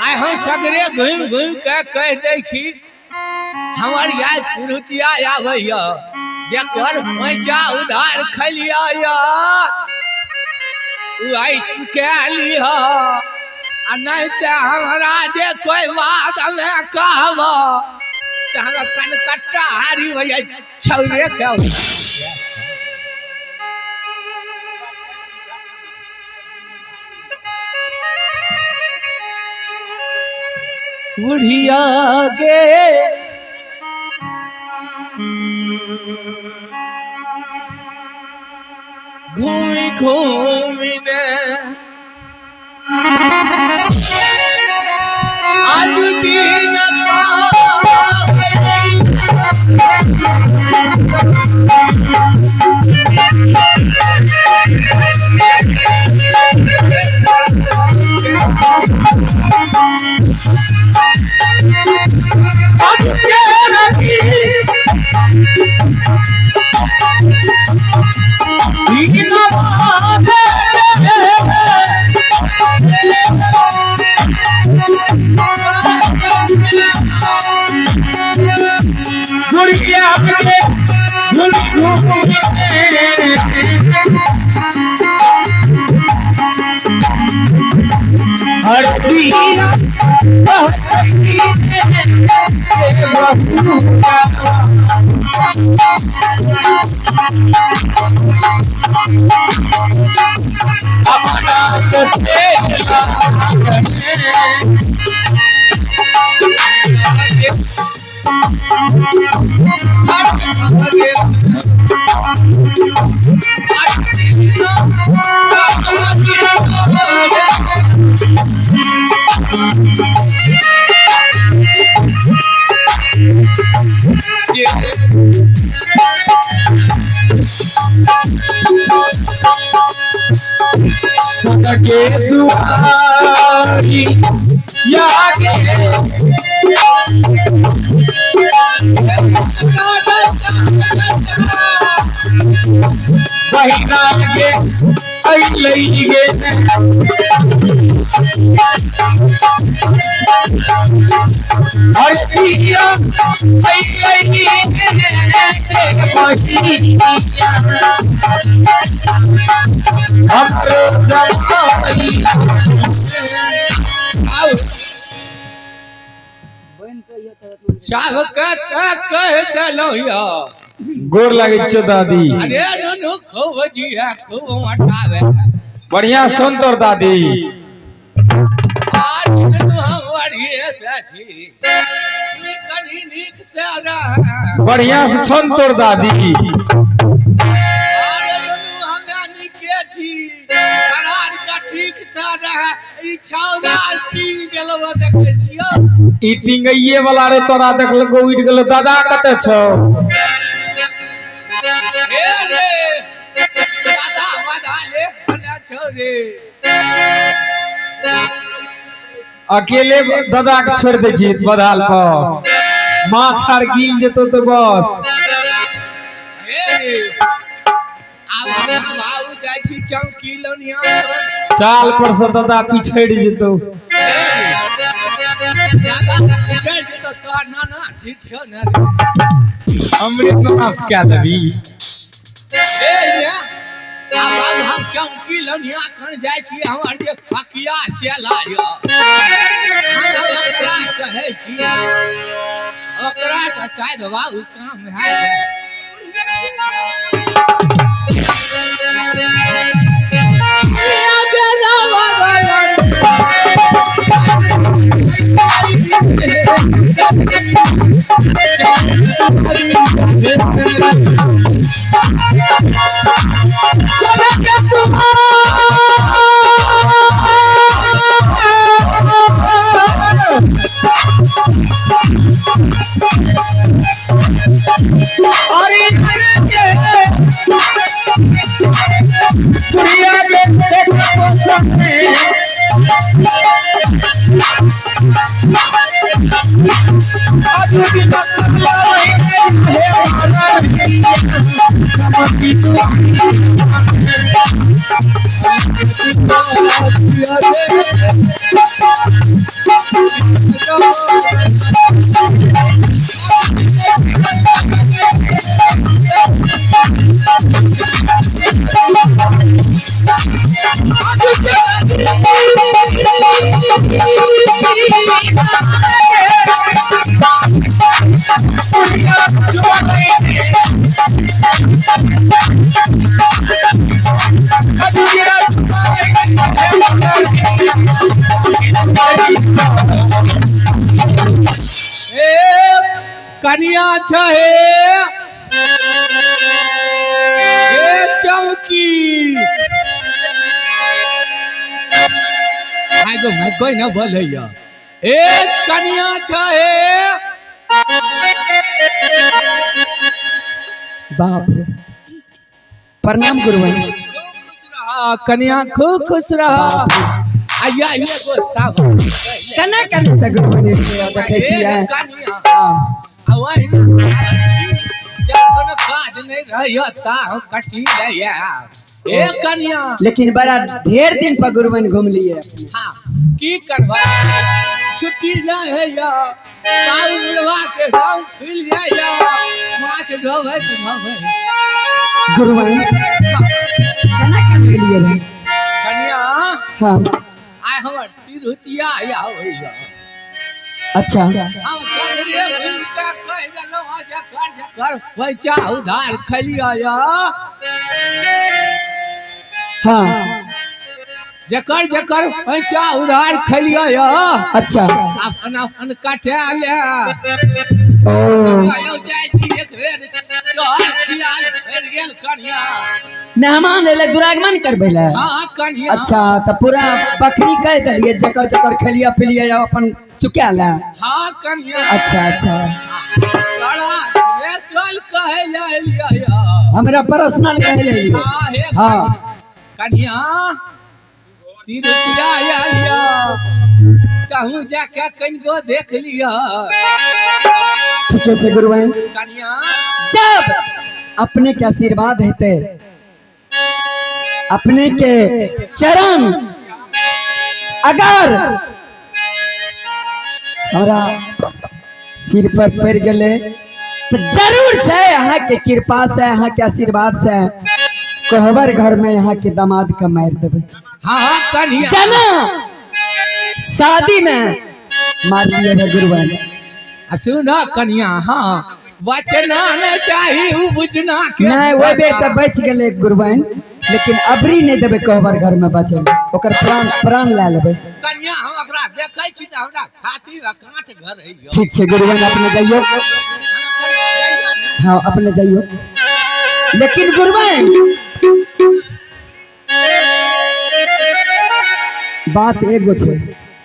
आइ हम सगरे घुमि घुमि के कहि दै छी, हमर याद पुरुतिया आबैया, जेकर पैसा उधार खलिया या उ आइ चुका लिह, आ नहीं तऽ हमरा जे कोई बात हमें कहब तऽ हमरा कनकट्टा हारी भैया छौरे के। बुढ़िया गे घूमि घूमि ने आज दिन के दुआरी या के बहिना गे अइलै गे, हरसिया अइलै गे बहिनिया, हमरो जमाइया। सबके तऽ कहि देलहुँ यौ। गोर लागै छौ दादी। अरे नुनू खूब जिया खूब मटावे। बढ़िया सुन तोर दादी। आज नुनू हम बढ़िए से छी, तू कनी नीक से रह। बढ़िया से छन तोर दादी। अरे नुनू हमरा नीके छी, करार का ठीक से रह। ई छौड़ा टींग गेलौ देखै छियौ। ई टिंगैये वाला रे तोरा देखलको उठि गेलो। दादा कतऽ छौ? हे रे दादा बधा ले बना छौ रे। अकेले दादा के छोड़ दै छी बधाल पर, माछ आर गिल जेतौ तऽ बस। हे रे आब हम बाबू जाइ छी चौकी लौनिया। चाल पर से दादा पिछड़ि जेतौ। दादा पिछड़ि जेतौ तोहर नाना ठीक छौ ने रे? अमृत नाश कए देबी। हे रे आब बाबू हम चौकी लौनिया खन जाइ छी, हमर जे फकिया चेला यऽ हम ओकरा कहै छी, ओकरा तऽ शायद बाबू काम भए जाय। ए कनिया छै ए चौकी आइ गो भाइ कोइ न बोलैया ए कनिया छै बाप रे, प्रणाम गुरुवर। खूब खुश रह कनिया, खूब खुश रह। आइया एगो सब केना केना से गुरुवर देखै छियै? कनिया हाँ। आ वही जब कोनो काज नहीं रहैया ता हम कटी लैया। ए कनिया, लेकिन बड़ा ढेर दिन पर गुरुवन घुमलिए। हाँ, की करबा, छुट्टी नहीं है या बाबू बुढ़वा के गाँव खुल जाइया, माछ ढोबै तऽ ढोबै। गुरुवन केना केना गेलिए रे? कनिया, हाँ। आइ हमर तिरहुतिया आबैया। अच्छा। हम सगरे घुमि कऽ कहि देलहुँ हँ, जकर जकर पैसा उधार खेलियै या, हाँ, जकर जकर पैसा उधार खेलियै या, अच्छा, अपन अपन कटा ले। ओ कहलहुँ जाइ छी एक बेर तोहर खियाल भरि गेल कनिया। मेहमान एले दुरागमन करबै ले? हाँ कनिया। अच्छा, तऽ पूरा बकरी कहि देलिए, जकर जकर खेलिए पिलिए अपन चुका ले। हाँ कनिया। अच्छा अच्छा। बड़ा स्पेशल कहै ले एलियै या। हमरा पर्सनल कहि ले? हाँ हे। हाँ। कनिया, तिरतिया आयल या, कहूँ जाके कनिको देख लिअ। ठीके छै गुरुवाइन। कनिया, जब अपने के आशीर्वाद हेतै, अपने के चरण अगर हमरा सिर पर पड़ गेलै तऽ जरूर छै अहाँ के कृपा से, अहाँ के आशीर्वाद से कोहबर घर में यहाँ के दामाद के मारि देबै। हाँ हाँ कनिया। जना शादी में मार दिए रहे गुरुवाइन। आ सुन कनिया, हाँ, बचना नहीं चाही उ बुझना के। नहीं, ओहि बेर तऽ बचि गेलै गुरुवाइन, लेकिन अबरी नहि देबै कोहबर घर में बचै लए, ओकर प्राण प्राण लए लेबै। कनिया, हम ओकरा देखै छी तऽ हमरा छाती में कांट घर है। ठीक छै गुरुवाइन, अपने जाइयो। हाँ, अपने जाइयो। लेकिन गुरुवाइन, बात एगो छै।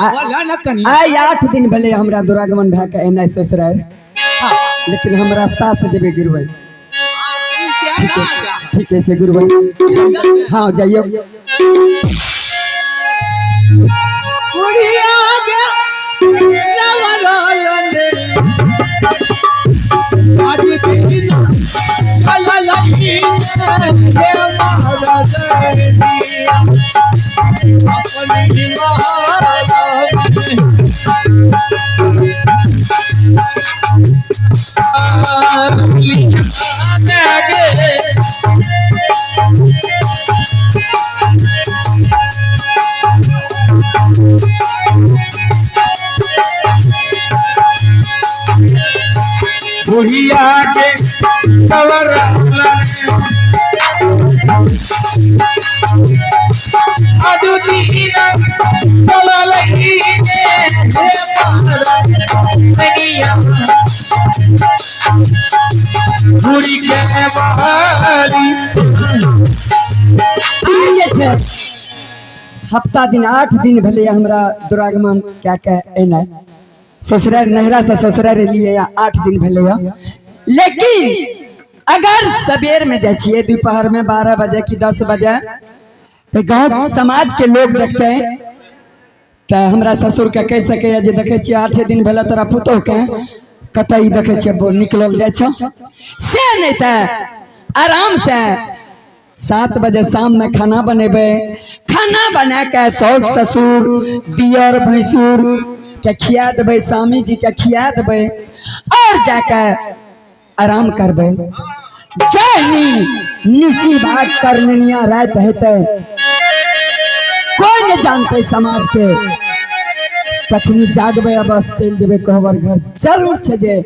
बोला न कनिया। आइ 8 दिन भेलै हमरा दुरागमन भए के एनाइ ससुरारि, लेकिन हम रास्ता से जेबै गुरुवाइन। ठीक है छै गुरुवाइन, हाँ जाइयो। बुढ़िया गे नवरल आज दिन चल लगी हे महाराज अपनी महाराज। बुढ़िया के कवर अदुतिया चललही हे महारानिया, बुढ़ी के महारी। आइ जे छै हफ्ता दिन, 8 दिन भेलै हमरा दुरागमन कए के एनाइ ससुरारि, नैहरा से ससुरारि एलियै, 8 दिन भेलै। लेकिन अगर सबेर में जाइ छियै, दोपहर में 12 बजे कि 10 बजे, तऽ गाँव समाज के लोग देखते तऽ हमरा ससुर के कहि सकैए जे देखै छियै 8 दिन भेलै तोरा पुतोह के, कतऽ ई देखै छियै निकलल जाइ छौ। से नहि तऽ आराम से 7 बजे शाम में खाना बनेबै, खाना बना के सास ससुर दियर भैंसुर के खिया देबै, स्वामी जी के खिया देबै और जाके आराम करबै। जहनी निशी भाग करनिया रात हेतै, कोई नहीं जानते समाज के, तखनी जागबै आ बस चलि जेबै कोहबर घर। जरूर छै जे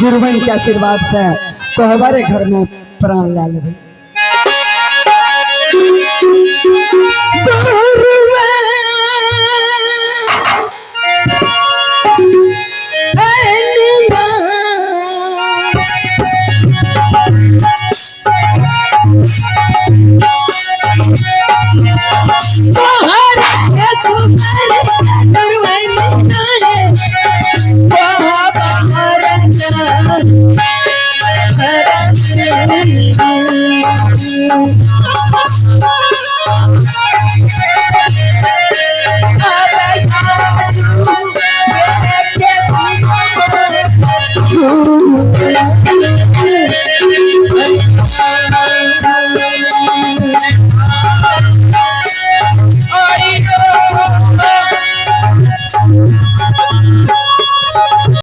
गुरुबन के आशीर्वाद से कोहबरे घर में प्राण ला लेबै।